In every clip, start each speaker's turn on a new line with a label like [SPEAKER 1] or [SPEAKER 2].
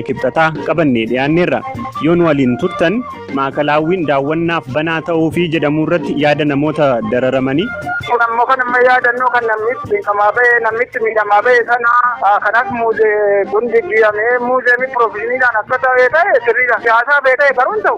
[SPEAKER 1] Kibxataa qabannee dhiyaanneerra. Yoo nu waliin turtan maakalaawwiin daawwannaaf banaa ta'uufii jedhamuu irratti yaada namoota dararamanii.
[SPEAKER 2] Kun ammoo kan amma yaadannoo kan namni itti miidhamaa ba'e namni itti miidhamaa ba'e sana kanas muuzee kun jijjiiramee muuzeemii piroofeshiniidhaan akka ta'e ta'e sirriidha. Siyaasaa ba'e ta'e garuu hin ta'u.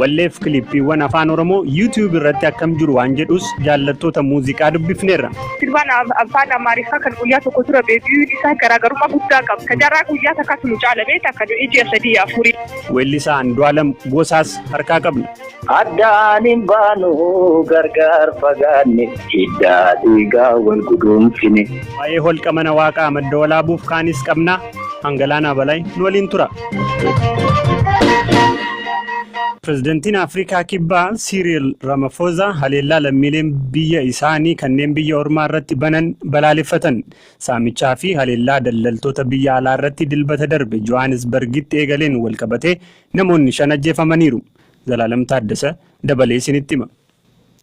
[SPEAKER 1] Walleef kilippiiwwan afaan Oromoo YouTube irratti akkam jiru waan jedhus jaallattoota muuziqaa dubbifneerra.
[SPEAKER 3] Sirbaan afaan Amaariffaa kan guyyaa tokko tura beekuu isaa garaagarummaa guddaa qaba. Ka jaarraa guyyaa takkaatu nu caala beekta kan ji'a sadii afurii.
[SPEAKER 1] Weellisaa Andu'aalam Gosaas harkaa qabna.
[SPEAKER 4] Addaan hin baanu gargaar fagaanne hiddaa dhiigaa wal guduunfine.
[SPEAKER 1] Waa'ee holqa mana waaqaa madda walaabuuf kaanis qabna. Hangalaanaa Balaay nu waliin tura. Pireezidantiin Afrikaa Kibbaa Siiriil Ramaphosa haleellaa lammiileen biyya isaanii kanneen biyya ormaa irratti banan balaaleffatan. Saamichaa fi haleellaa daldaltoota biyya alaa irratti dilbata darbe Johannesburgitti eegaleen wal qabatee namoonni 5 ajjeefamaniiru. Zalaalam Taaddasa dabalee isinitti hima.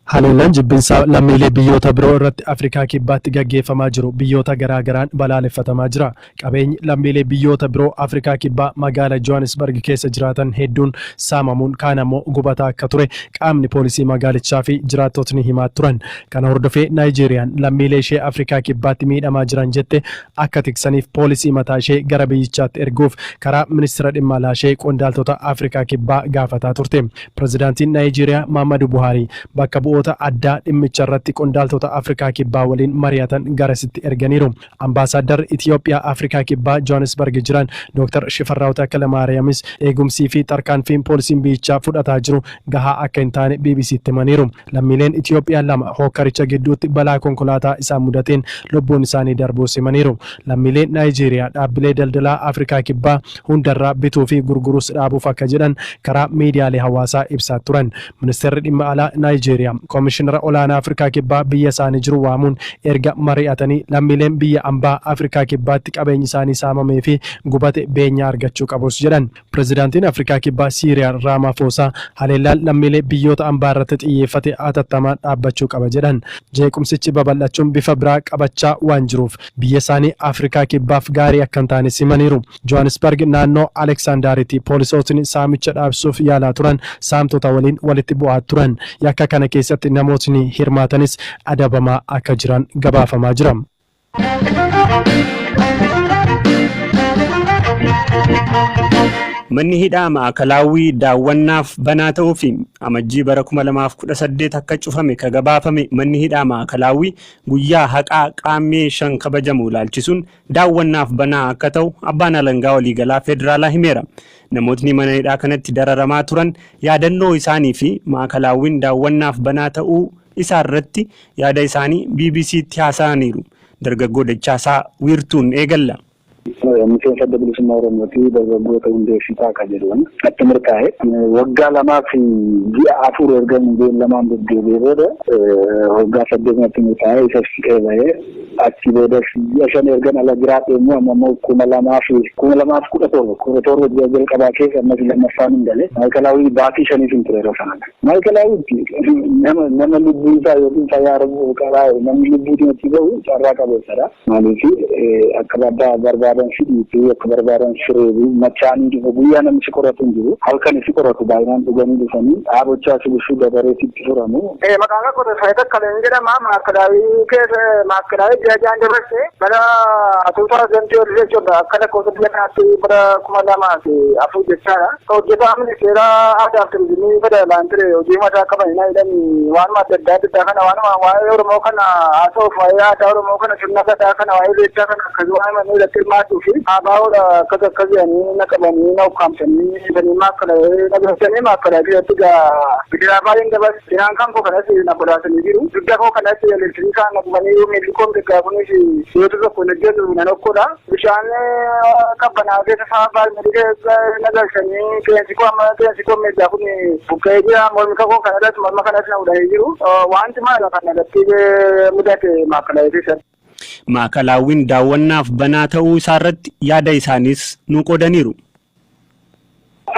[SPEAKER 5] Haleellaan jibbinsaa lammiilee biyyoota biroo irratti Afrikaa Kibbaatti gaggeeffamaa jiru biyyoota garaa garaan balaaleffatamaa jira. Qabeenyi lammiilee biyyoota biroo Afrikaa Kibbaa magaala Johaanisbarg keessa jiraatan hedduun saamamuun kaan ammoo gubataa akka ture qaamni poolisii magaalichaa fi jiraattotni himaa turan. Kana hordofee Naayijeeriyaan lammiilee ishee Afrikaa Kibbaatti miidhamaa jiran jette akka tiksaniif poolisii mataa ishee gara biyyichaatti erguuf karaa ministira dhimma alaa ishee qondaaltota Afrikaa Kibbaa gaafataa turte. Pirezidaantiin Naayijeeriyaa Maammadu Buhaarii bakka bu'oota addaa dhimmicharratti qondaaltota Afrikaa Kibbaa waliin mari'atan garasitti erganiiru. Ambaasaaddarri Itiyoophiyaa Afrikaa Kibbaa Johaanisbarg jiran Dooktar Shifarraaw Taklamaariyamis eegumsii fi tarkaanfiin poolisiin biyyichaa fudhataa jiru gahaa akka hin taane BBCtti himaniiru. Lammiileen Itiyoophiyaa 2 hookkaricha gidduutti balaa konkolaataa isaan mudateen lubbuun isaanii darbuus himaniiru. Lammiileen Naayijeeriyaa dhaabbilee daldalaa Afrikaa Kibbaa hundarraa bituu fi gurguruus dhaabuuf akka jedhan karaa miidiyaalee hawaasaa ibsaa turan. Ministeerri Dhimma Alaa Naayijeeriyaa Komishinara Olaanaa Afrikaa Kibbaa biyya isaanii jiru waamuun erga mari'atanii lammiileen biyya ambaa Afrikaa Kibbaatti qabeenyi isaanii saamamee fi gubate beenyaa argachuu qabus jedhan. Pirezidaantiin Afrikaa Kibbaa Siiriyaal Raamaafoosaa haleellaan lammiilee biyyoota ambaa irratti xiyyeeffate hatattamaan dhaabbachuu qaba jedhan. Jeequmsichi babal'achuun bifa biraa qabachaa waan jiruuf biyya isaanii Afrikaa Kibbaaf gaarii akka hin taanes himaniiru. Johaanisbarg naannoo Aleksaandaaritti poolisootni saamicha dhaabsisuuf yaalaa turan saamtota waliin walitti bu'aa turan. Yakka kana keessatti namootni hirmaatanis adabamaa akka jiran gabaafamaa jira.
[SPEAKER 1] Manni hidhaa Ma'akalaawwii daawwannaaf banaa ta'uufi Amajjii bara 2018 akka cufame ka gabaafame manni hidhaa Ma'akalaawwii guyyaa haqaa Qaammee 5 kabajamu ilaalchisuun daawwannaaf banaa akka ta'u Abbaan Alangaa Waliigalaa Federaalaa himeera. Namootni mana hidhaa kanatti dararamaa turan yaadannoo isaanii fi Ma'akalaawwiin daawwannaaf banaa ta'uu isaarratti yaada isaanii BBCtti haasa'aniiru. Dargaggoo Dachaasaa Wiirtuun eegalla.
[SPEAKER 6] Miseensa Adda Bilisummaa Oromooti dargaggoota hundeessitaa kan jedhuun natti murtaa'e. Waggaa lamaa fi ji'a afur erga beellamaan deddeebi'ee booda waggaa 8 natti murtaa'e isas fixee bahee achi boodas ji'a 5 ergan ala jiraadhe immoo amma immoo 2017 17 ji'a jalqabaa keessa ammas lammaffaan hin gale. Maayikalaawii baatii shaniif hin ture yeroo sana. Maayikilaawitti nama nama lubbuun isaa yookiin fayyaa arguu qabaa namni lubbuutiin achi gahu carraa qabeessadha. Maaliif akka babbaa barbaadan si dhiitu akka barbaadan si reebu machaanii dhufu guyyaa namni si qoratu hin jiru halkan si qoratu baay'inaan dhuganii dhufanii dhaabochaa si busuu dabaree sitti furamu.
[SPEAKER 2] Maqaan koo Tasfaayee Takkaleen jedhama. Maakalaawii keessa maakalaawii ji'a ja'an dabarse bara 2012 jechuudha. Akka lakkoofsa biyya kanaatti bara 2004 jechaadha. Hojjetaa ministeera aadaa fi turizimii federaalaan ture hojii mataa qaban hin jedhani waanuma adda addaa adda addaa kana waanuma waa'ee Oromoo kana haasa'uuf waa'ee aadaa Oromoo kana sirna gadaa kana waa'ee irreechaa kana akkas waanuma inni irratti hirmaatuu fi ABOdha akkas akkas jedhanii na qabanii na ukkaamsanii sanii maakkala'ee na galchanii maakkala'ee keessatti gaa gidiraa baay'een dabarse Cinaan kan koo kanas na kolaasanii jiru. Dugda koo kanas elektirikaan na gubanii miilli koo mirgaa kunis yeroo tokko hin hojjetu na nokkodha. Bishaan qabbanaa keessa fa'aa baarmeelii keessa na galchanii qeensi koo amma qeensi koo mirgaa kun buqqa'ee jira. Mormi koo kanarras morma kanas na hudhanii jiru. Wanti maala kan irratti mudate maakkala'ee keessatti.
[SPEAKER 1] Maakalaawwiin daawwannaaf banaa ta'uu isaarratti yaada isaaniis nuu qoodaniiru.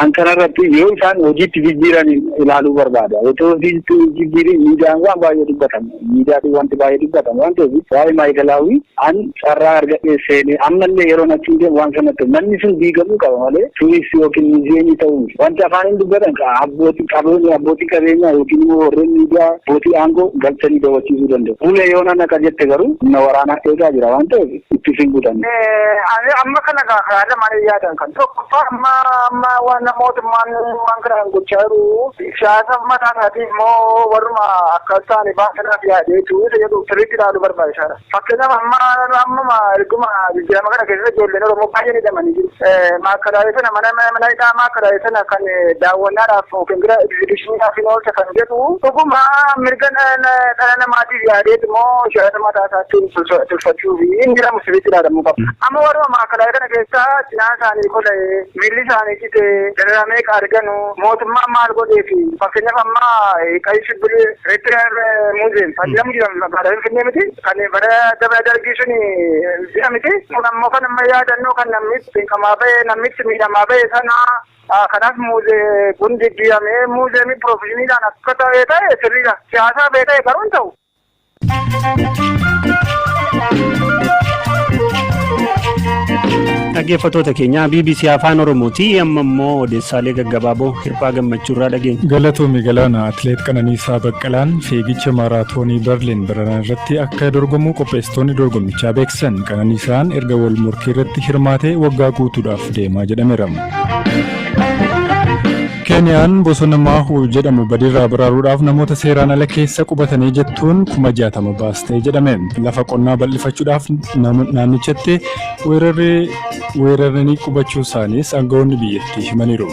[SPEAKER 6] An kanarratti yoo isaan hojiitti jijjiiran ilaaluu barbaada. Otoo hojiitti jijjiirin miidiyaan waan baay'ee dubbatama. Miidiyaatiin wanti baay'ee dubbatama waan ta'eef waa'ee maayikalaawii an carraa argadhee seenee ammallee yeroo natti hin deemu waan sanatti manni sun diigamuu qaba malee tuuristii yookiin muuziyeemii ta'uu wanti afaan hin dubbatan abbootii qabeenya abbootii qabeenyaa yookiin immoo warreen miidiyaa abbootii aangoo galchanii daawwachiisuu danda'u. Fuula yoo nan akka jette garuu humna waraanaa eegaa jira waan ta'eef itti sin guutan.
[SPEAKER 2] Amma kana karaa lamaan yaadan kan tokkoffaa amma amma waan mootummaan waan kana gochaa jiru siyaasa mataa isaatiif immoo warruma akka isaanii baasanaaf yaadeetu isa jedhu sirriitti ilaaluu barbaachisaadha. Fakkeenyaaf amma amma erguma jijjiirama kana keessa ijoolleen Oromoo baay'een hidhamanii jiru. Maakalaayii sana mana mana hidhaa maakalaayii sana kan daawwannaadhaaf yookiin gara egzibishiniidhaaf hin oolcha kan jedhu dhuguma mirga dhala namaatiif yaadeetu immoo siyaasa mataa isaatiin tolfachuu fi inni jedhamu sirriitti ilaalamuu qaba. Amma warruma maakalaayii kana keessa cinaan isaanii qola'ee miilli isaanii citee dararamee arganu mootummaan maal godheefi fakkeenyaaf amma qayi shibbirii reettira muuziyeem jedhamu jira magaalaa Finfinnee miti kan bara dabra dargii sun jira miti kun ammoo kan amma yaadannoo kan namni beekamaa ba'e namitti miidhamaa ba'e sana kanaaf muuzee kun jijjiiramee muuzeemii piroofeshiniidhaan akka ta'e ta'e sirriidha siyaasaa ba'e ta'e garuu hin ta'u.
[SPEAKER 1] Dhaggeeffattoota keenya BBC Afaan Oromooti. Amma immoo odeessaalee gaggabaaboo Hirphaa Gammachuurraa dhageenya.
[SPEAKER 7] Galatoomi Galaana. Atileet Qananiisaa Baqqalaan fiigicha maaraatoonii Berliin baranaa irratti akka dorgomu qopheessitoonni dorgommichaa beeksisan. Qananiisaan erga wal morkii irratti hirmaatee waggaa guutuudhaaf deemaa jedhameera. Keeniyaan bosona Maahuu jedhamu badiirraa baraaruudhaaf namoota seeraan ala keessa qubatanii jettuun 60,000 baastee jedhame. Lafa qonnaa bal'ifachuudhaaf naannichatti weeraranii qubachuu isaaniis aangawoonni biyyattii himaniiru.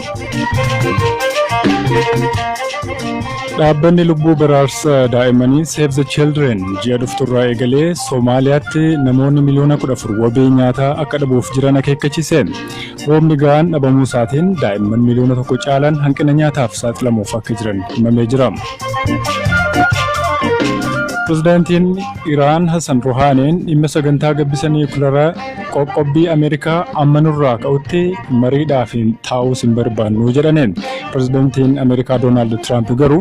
[SPEAKER 7] Dhaabbanni lubbuu baraarsa daa'immanii Save the Children ji'a dhufturraa eegalee Soomaaliyaatti namoonni miliyoona 14 wabii nyaataa akka dhabuuf jiran akeekkachiise. Roobni ga'aan dhabamuu isaatiin daa'imman miliyoona 1 caalan hanqina nyaataaf saaxilamuuf akka jiran himamee jira. Pirezidaantiin Iraan Hassan Ruhaaniin dhimma sagantaa gabbisa niwukilaraa qoqqobbii Ameerikaa amma nurraa ka'utti mariidhaaf taa'uus hin barbaannu jedhaniin. Pirezidaantiin Ameerikaa Doonaald Tiraamp garuu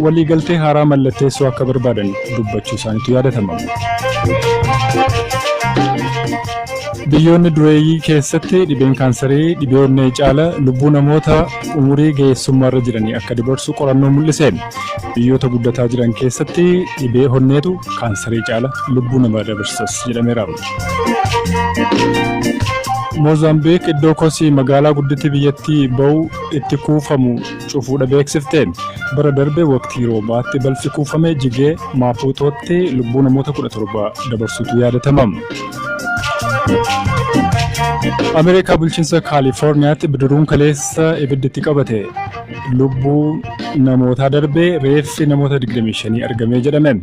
[SPEAKER 7] waliigaltee haaraa mallatteessuu akka barbaadan dubbachuu isaaniitu yaadatama. Biyyoonni dureeyyii keessatti dhibeen kaansarii dhibee onnee caala lubbuu namoota umurii ga'eessummaarra jiranii akka dabarsu qorannoo mul'ise. Biyyoota guddataa jiran keessatti dhibee onneetu kaansarii caala lubbuu namaa dabarsas jedhameera. Moozaambiik iddoo kosii magaalaa guddittii biyyattii bahu itti kuufamu cufuudha beeksifte. Bara darbe waqtii roobaatti balfi kuufame jigee Maapuutootti lubbuu namoota 17 dabarsuutu yaadatama. Ameerikaa bulchiinsa Kaalifoorniyaatti bidiruun kaleessa ibidditti qabate lubbuu namootaa darbee reeffi namoota 25 argamee jedhame.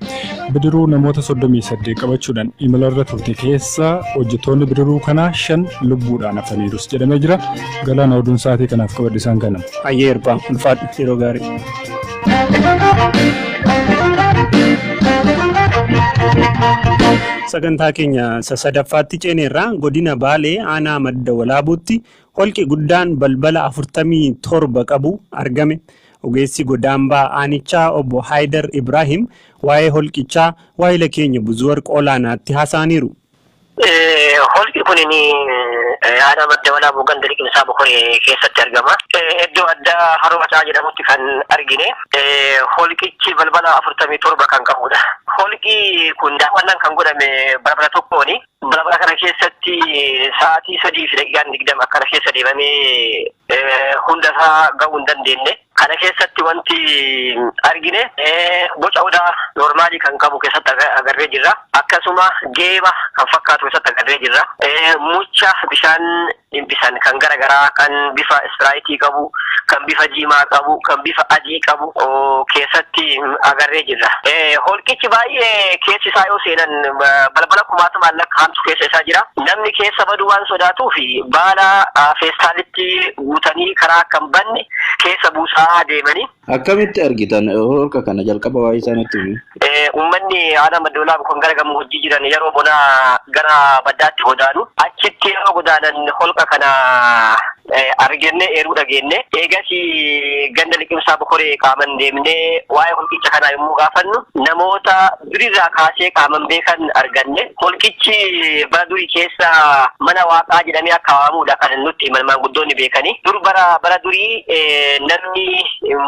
[SPEAKER 7] Bidiruu namoota 38 qabachuudhaan imalarra turte keessa hojjettoonni bidiruu kanaa shan lubbuudhaan hafaniirus jedhamee jira. Galaana, oduun sa'aatii kanaaf qabadhe isaan kana.
[SPEAKER 1] Ayyee Hirphaa, ulfaadhu, yeroo gaarii. Sagantaa keenya sadaffaatti ceeneerraa godina Baalee aanaa Madda Walaabuutti holqi guddaan balbala 47 qabu argame. Ogeessi godaambaa aanichaa obbo Haayidar Ibrahim waa'ee holqichaa waa'ila keenya Buzuwarq Olaanaatti haasa'aniiru.
[SPEAKER 8] Holqi kun aanaa Madda Walaabuu ganda Liqimsaa Bokoree keessatti argama. Iddoo addaa Haroo Macaa jedhamutti kan argine. Holqichi balbala 47 kan qabudha. Holqi kun daawwannaan kan godhame balbala tokkooni. Balbala kana keessatti sa'aatii 3:20 akkana keessa deemamee hundasaa ga'uu hin dandeenye. Kana keessatti wanti argine boca odaa noormaalii kan qabu keessatti agarree jirra. Akkasuma geeba kan fakkaatu keessatti agarree jirra. Mucha bishaan dhimbisan kan gara garaa kan bifa ispiraayitii qabu, kan bifa diimaa qabu, kan bifa adii qabu keessatti agarree jirra. Holqichi baay'ee keessi isaa yoo seenan balbala kumaatamaan lakkaa'amtu keessa isaa jira. Namni keessa baduu waan sodaatuuf baala feestaalitti guutanii karaa akka hin banne keessa buusaa deemanii.
[SPEAKER 9] Akkamitti argitan holqa kana jalqaba waa'ee isaa natti himi?
[SPEAKER 8] Uummanni aanaa Madda Walaabuu kan gara gammoojjii jiran yeroo bonaa gara baddaatti godaanu. Achitti yeroo godaanan holqa kana Argenne eeruu dhageenne. Eegas ganda Liqimsaa Bokoree qaaman deemnee waa'ee holqicha kanaa yommuu gaafannu namoota durirraa kaasee qaaman beekan arganne. Holqichi bara durii keessa mana waaqaa jedhamee akka waamamudha kan nutti himan maanguddoonni beekanii. Dur bara bara durii namni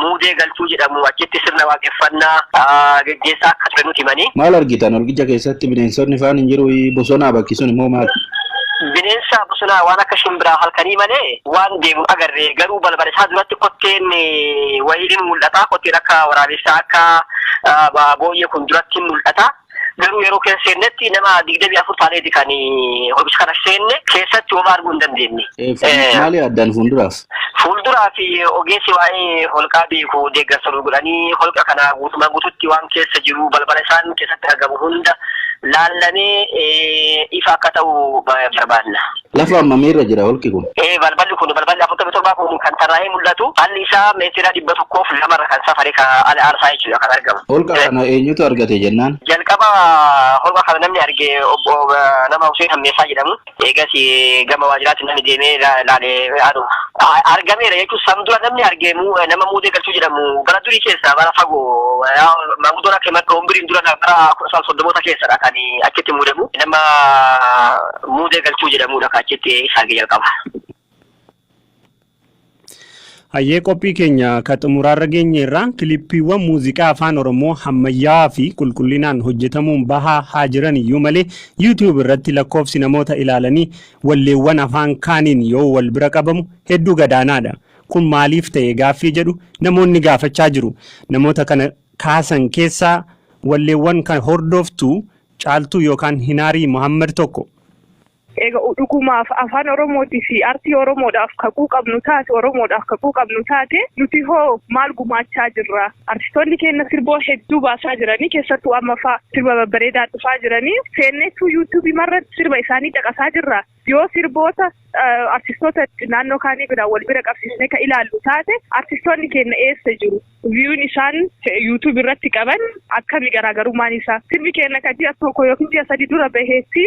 [SPEAKER 8] Muudee Galchuu jedhamu achitti sirna waaqeffannaa geggeessaa akka ture nutti himanii.
[SPEAKER 9] Maal argitan holqicha keessatti? Bineensonni faan hin jiru, bosonaa bakki sun immoo maal?
[SPEAKER 8] Bineensa bosonaa waan akka shimbiraa halkanii malee waan deemu agarre, garuu balbala isaa duratti kotteen wayii ni mul'ata. Kotteen akka waraabessaa, akka booyyee kun duratti mul'ata. Garuu yeroo keessa seennetti nama 24 taaneeti kan holqicha kana seenne, keessatti homaa arguu hin dandeenye.
[SPEAKER 9] Maali addaan fuulduraaf?
[SPEAKER 8] Fuulduraa fi ogeessi waa'ee holqaa beeku deeggarsa nu godhanii holqa kana guutumaan guututti waan keessa jiru, balbala isaan keessatti argamu hunda laallamee ifa akka ta'u barbaanna.
[SPEAKER 9] Lafa hammamiirra jira holqi kun?
[SPEAKER 8] Balballi kun, balballi 47 kun kan tarraa'ee mul'atu, haalli isaa meetira 102rra kan safare, kan ala aarsaa jechuudha kan argamu.
[SPEAKER 9] Holqa kana eenyutu argate jennaan?
[SPEAKER 8] Jalqaba holqa kana namni arge obbo nama Hussein Hammeessaa jedhamu. Eegas gama waajjiraatti namni deemee laalee aduma. Argameera jechuun san dura namni arge nama Muudee Galchuu jedhamu bara durii keessa, bara fagoo, maanguddoon akka himan umbiriin dura bara 1930moota keessadha kan achitti muudamu. Nama Muudee Galchuu jedhamudha kan achitti isa arge jalqaba.
[SPEAKER 1] Hayyee, qophii keenya ka xumuraarra geenye irraa kilippiiwwan muuziqaa Afaan Oromoo ammayyaawaa fi qulqullinaan hojjetamuun bahaa haa jiran iyyuu malee, YouTube irratti lakkoofsi namoota ilaalanii walleewwan afaan kaaniin yoo wal bira qabamu hedduu gadaanaadha. Kun maaliif ta'e gaaffii jedhu namoonni gaafachaa jiru. Namoota kana kaasan keessaa walleewwan kan hordoftu Caaltuu yookaan Hinaarii Muhammad tokko.
[SPEAKER 3] Egaa dhugumaaf Afaan Oromootii fi aartii Oromoodhaaf kaquu qabnu taate, Oromoodhaaf kaquu qabnu taate, nuti hoo maal gumaachaa jirra? Artistoonni keenya sirboo hedduu baasaa jiranii, keessattuu amma faa sirba babbareedaa dhufaa jiranii, seenneetuu YouTubeii marratti sirba isaanii caqasaa jirra. Yoo sirboota artistoota naannoo kaanii biraan wal bira qabsiisnee kan ilaallu taate, artistoonni keenya eessa jiru? Viewun isaan YouTube irratti qaban akkami garaagarummaan isaa? Sirbi keenya kan ji'a 1 yookiin ji'a 3 dura baheetti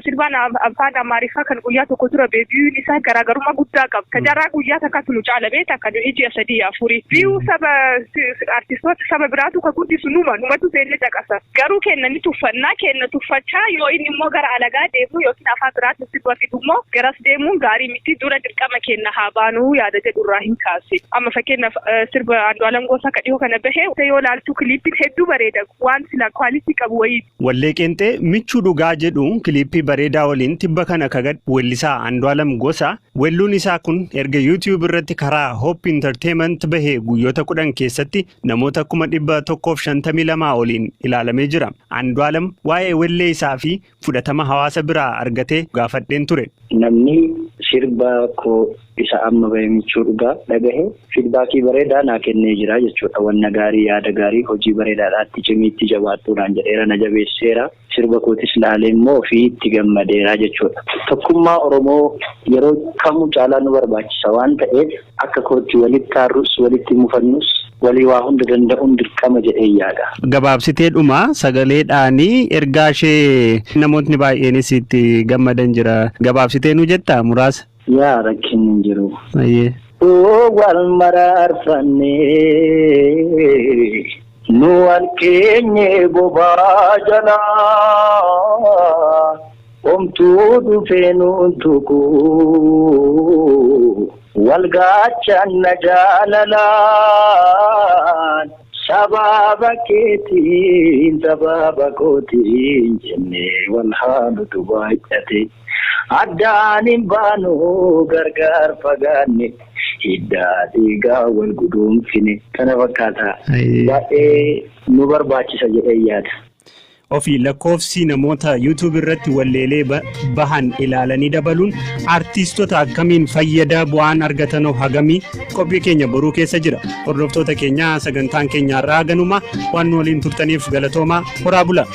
[SPEAKER 3] sirbaan Afaan Amaariffaa kan guyyaa 1 dura bahe viewun isaa garaagarummaa guddaa qaba. Ka jaraa guyyaa takkatu nu caala beekta, kan nuyi ji'a 3 afurii. View saba artistoota saba biraatu ka guddisu numa numatu seenee caqasa. Garuu kenna ni tuffannaa, kenna tuffachaa yoo inni immoo gara alagaa deemu yookiin afaan biraatti sirba fidu immoo garas deemuun gaarii miti. Dura dirqama kenna haa baanuu yaada jedhurraa hin kaase. Amma fakkeenyaaf sirba Andu'aalam Gosaa ka dhiyoo kana bahe yoo laaltu, kiliippiin hedduu bareeda, waan sila quality qabu wayii.
[SPEAKER 1] Wallee qeenxee "Michuu Dhugaa" jedhu kiliippii bareedaa waliin tibba kana kagadh weellisaa Andu'aalam Gosaa, welluun isaa kun erga YouTube irratti karaa Hope Entertainment bahee guyyoota 10 keessatti namoota 152,000 oliin ilaalamee jira. Andu'aalam waa'ee wellee isaa fi fudhatama hawaasa biraa argatee gaafadheen ture.
[SPEAKER 4] Namni sirba koo isa amma bahe "Michuu Dhugaa" dhagahe feedbackii bareedaa naa kennee jira jechuudha. Wanna gaarii, yaada gaarii, hojii bareedaadhaatti cimiitti jabaadhuudhaan jedheera, na jabeesseera. Sirba kootis laalee immoo ofii itti gammadeera jechuudha. Tokkummaa Oromoo yeroo kamuu caalaa nu barbaachisa waan ta'eef, akka kootti walitti taarrus, walitti mufannus, walii waa hunda danda'uun dirqama jedhee yaada.
[SPEAKER 1] Gabaabsitee dhuma sagaleedhaanii ergaa ishee namootni baay'eenis itti gammadan jira. Gabaabsitee nu jettaa muraasa?
[SPEAKER 4] Yaa, rakkinni hin jiru.
[SPEAKER 1] Ayyee.
[SPEAKER 4] Wal maraarfannee nu wal keenye bobaa jalaa, homtuu dhufee nuun tuqu, wal gaachanna jaalalaan, sababa keetiin sababa kootiin jennee wal haalutu baay'ate. Addaan hin baanu gargaar fagaanne, hiddaa dhiigaa wal guduunfine. Kana fakkaata, baay'ee nu barbaachisa jedhee yaada.
[SPEAKER 1] Ofii lakkoofsi namoota YouTube irratti walleelee bahan ilaalanii dabaluun artiistota akkamiin fayyada? Bu'aan argatanoo hagamii? Qophii keenya boruu keessa jira. Hordoftoota keenya, sagantaan keenya har'aa ganuma. Waan nu waliin turtaniif galatoomaa, horaa bula.